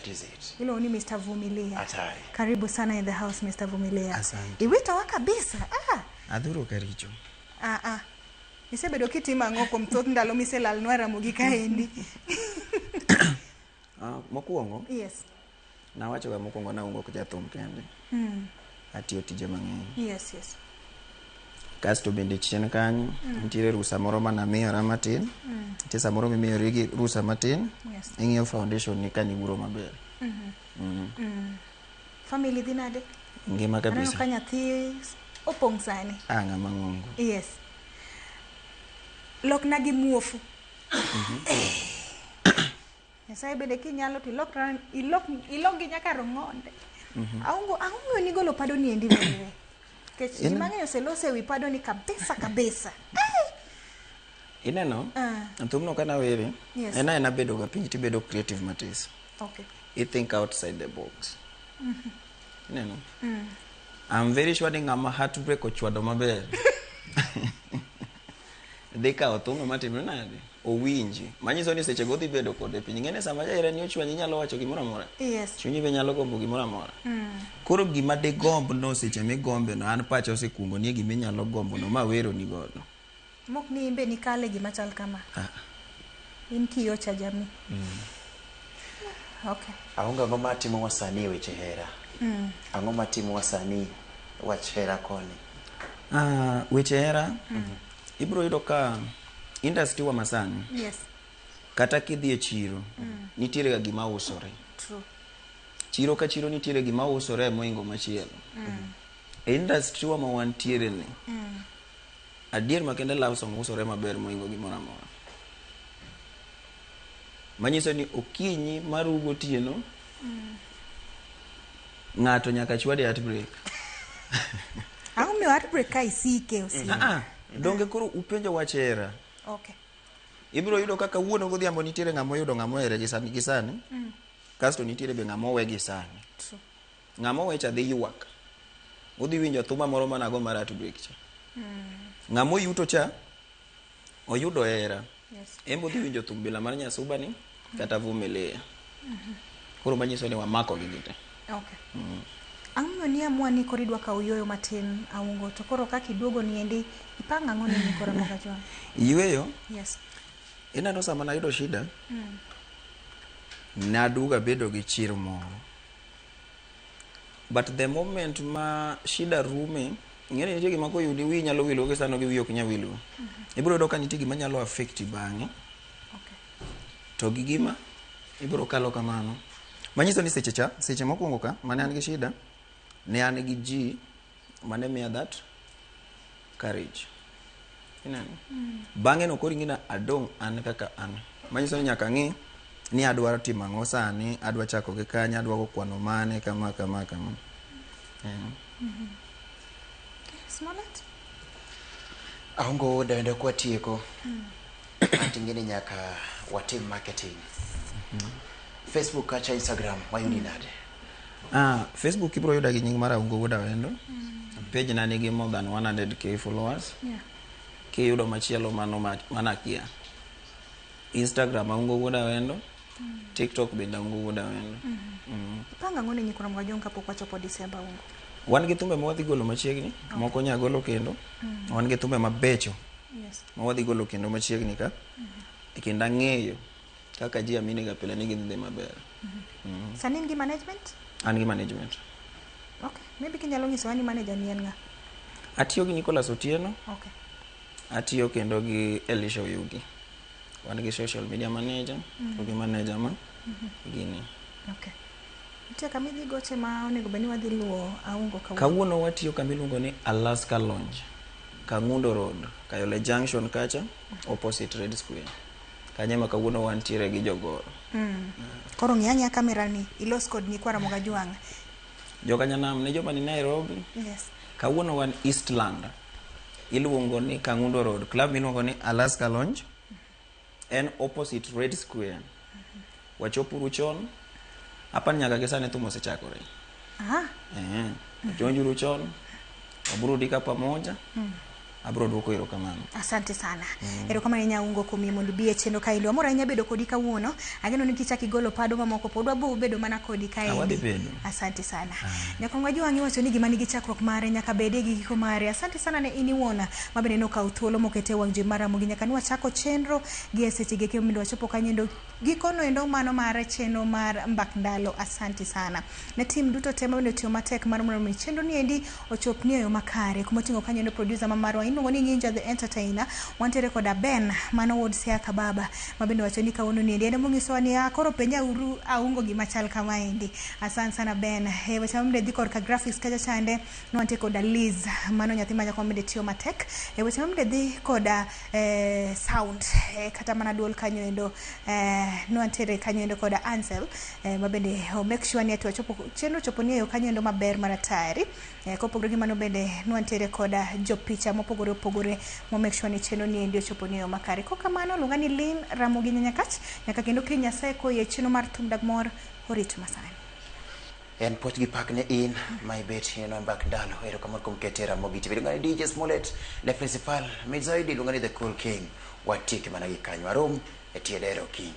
That is it. Iluongo ni Mr. Vumilia. Hatari. Karibu sana in the house, Mr. Vumilia. Asante. Iwitowa kabisa. Ah. Adhuro karicho. Ah, ah. Isebedo kitimo ang'o kuom thoth ndalo miselalnwa Ramogi kaendi? Ah, mokwongo Yes. Nawacho ga mokwongo naongo ok jathum kende. Atiyo tije mang'eny. Yes. Kasto bende chien kanyo nitiere rusa moro manamiyora matin. Nitie samoro mimiyori gi rusa matin. Ing'iyo foundation ni ka niguro maber. Family dhi nade? Ngima Aneno kabisa. ka nyathi opong' sani. Ah, ng'ama ng'ongo. Yes. Lokna gi muofu. Nyasaye bende kinyalo to ilok ilok ilok gi nyaka rong'onde. Aongo ang'o nigolo pado ni endi bende. Nikech ji mang'eny oselose ewi pado ni kabisa kabisa. Ineno? Ah. Thumno kana were, Yes. en aena bedo ga piny tibedo creative matis. Okay. I think outside the box. Ineno? I'm very sure ni ng'ama heartbreak ochwado maber. Dhi kawo thumno matimre nade? Owinji. Manyiso ni seche go odhi bedo kode piny. Ing'e ni sama jaherani ochwanyi inyalo wacho gimoro amora. Yes. Chunyi be nyalo gombo gimoro amora. Koro gima digomb no seche migombe no an pacha osekuongo ni e gima inyalo gombo no ma weroni godo. Mok ni imbe nikale gima chal kama. Ah. In kioo cha jamii. Okay. Aonge ang'o matimowa sani e weche hera? Ang'o matimowa sani wach hera koni? Ah, weche hera ibiro yudo ka industry wa masani Yes. kata kidhi e chiro nitiere ga gima usore. True. Chiro ka chiro nitiere gima usore moingo machielo. E industry wa ma wantiere ni adier makende love song usore maber moingo gimoro amora. Manyiso ni okinyi maru gotieno ng'ato nyaka chwade heartbreak. Ang'o miyo heartbreak ka isike osiepe? Ah, ah, donge koro upenjo wach hera. Okay. Ibiro yudo kaka wuono godhiambo nitiere ng'ama oyudo ng'ama ohere gi sani gi sani. Kasto nitiere be ng'ama owe gi sani. True. Ng'ama owe cha dhi ywak. Odhi winjo thuma moro manago mar heartbreak cha. Ng'ama oyuto cha oyudo hera. Yes. En be odhi winjo thum bila mar Nyasuba ni kata Vumilia. Koro manyiso ni wamako gi gite. Okay. Ang'o miyo niamua ni koro idwa kawo yueyo matin Aungo to koro kaka iduogo ni endi ipango ang'o ni nyikwa Ramogi Ajwang'? Yueyo Yes. ineno sama nayudo shida naduogo abedo gi chir moro. But the moment ma shida rume, ing'e ni nitie gima koyudi wiyi nyalo wilgo gi sano gi wiyi ok nyal wilgo. Ibiro yudo ka nitie gima nyalo affect bang'e. Okay. To gi gima ibiro kalo kamano. Manyiso ni seche cha, seche mokwongo ka mane an gi shida, ne an gi ji mane miya that courage. Ineno? Bang'e no koro ing'e adong' an kaka an. Manyiso ni nyaka ang'i ni adwaro timo ang'o sani, adwa chako gi kanye, adwa go kwano mane, kama kama kama. Smollett? Aongo dawendo kwatieko. Anti ing'e ni nyaka watim marketing. Facebook kacha Instagram wayudi nade? Ah, Facebook ibiro yuda gi nying mar Aungo Wuod Awendo. Page na nigi more than 100K followers. Yeah. Kiyudo machielo mano manakia. Instagram Aungo Wuod Awendo. TikTok bende Aungo Wuod Awendo. Ipango ang'o ne nyikwa Ramogi Ajwang' kapok wachopo December Aungo? Wan gi thumbe ma wadhi golo machiegni, moko nya golo kendo. Wan gi thumbe mabecho Yes. ma wadhi golo kendo machiegni ka. Kendo ang'eyo kaka ji amini ga pile ni gidhi dhi maber. Sani in gi management? An gi management. Okay. Maybe kinyalo nyisowa ni manager ni en ng'a? Atiyo gi Nicholas Otieno. Okay. Atiyo kendo gi Elisha Oyugi. Wan gi social media manager, to gi manager ma gini. Okay. Nitie kama idhi goche ma onego bed ni wadhi luwo Aungo kawuono? Kawuono watiyo kama iluongo ni Alaska Lounge, Kangundo Road, Kayole Junction kacha, opposite Red Square. Kanyo ema kawuono wantiere gi jogoro. Koro ng'i ang'iya kamera ni ilos kod nyikwa Ramogi Ajwang'. Jokanyanam ne joma ni Nairobi. Yes. Kawuono wan Eastland. Iluongo ni Kangundo Road. Club miluongo ni Alaska Lounge. En opposite Red Square. Wachopuru chon. Apani nyaka gi sani thum osechakore. Ah, Wachonjuru chon. Waburudika pamoja. Abro duoko erokamano. Asante sana. Erokamano ahinya Aungo kuom yie mondo ibi e chenro kaendi. Wamor ahinya bedo kodi kawuono. Ageno ni kichak igolo pado mamoko pod wabo bedo mana kodi kaendi. Wadhi bedo. Asante sana. Nyakwangwa Jwang' iwacho ni gima nigi chakruok mare nyaka bedie gi giko mare. Asante sana ne in iwuon ma bende nokawo thuolo mokete e wang' jowi mar Ramogi nyaka nwachako chenro gi e seche gi eki mondo wachopo kanyo gikono endo mano mar chenro mar mbak ndalo. Asante sana. Ne tim duto te mabende otiyo matek mar mondo mi chenro ni endi ochop ni e yo makare. Kuma oting'o kanyo endo producer ma marwa iluongo ni Nginja the Entertainer. Wantiere koda Ben mano wuod Siaka baba mabende wacho ni kawuono ni endi en monyisowa ni koro penja uru Aungo gima chal kama endi. Asante sana Ben. E weche mabende dhi korka graphics kacha chande nwantie koda Liz mano nyathi ma nyako mabende tiyo matek. E weche mabende dhi koda sound kata mana duol kanyo endo nwantiere kanyo endo koda Ansel mabende o make sure ni ati wachopo chenro ochopo ni e yo kanyo endo maber maratari. Kopogore gi mano bende nwantiere koda jopicha mopogore opogore mo make sure ni chenro ni endi ochopo ni e yo makare. Kokamano luonga ni Lynn Ramogi Nyanyakach nyaka kendo kiny Nyasaye koyie chenro mar thum dag mor orit masani. En puoch gi pak ne in ma ibet ineno mbak ndalo. Erokamano kuom kete Ramogi TV. Iluonga ni DJ Smollett, le principal Mizaidi iluonga ni The Cool King. Watieke mana gi kanyo. Arom e tie dero kiny.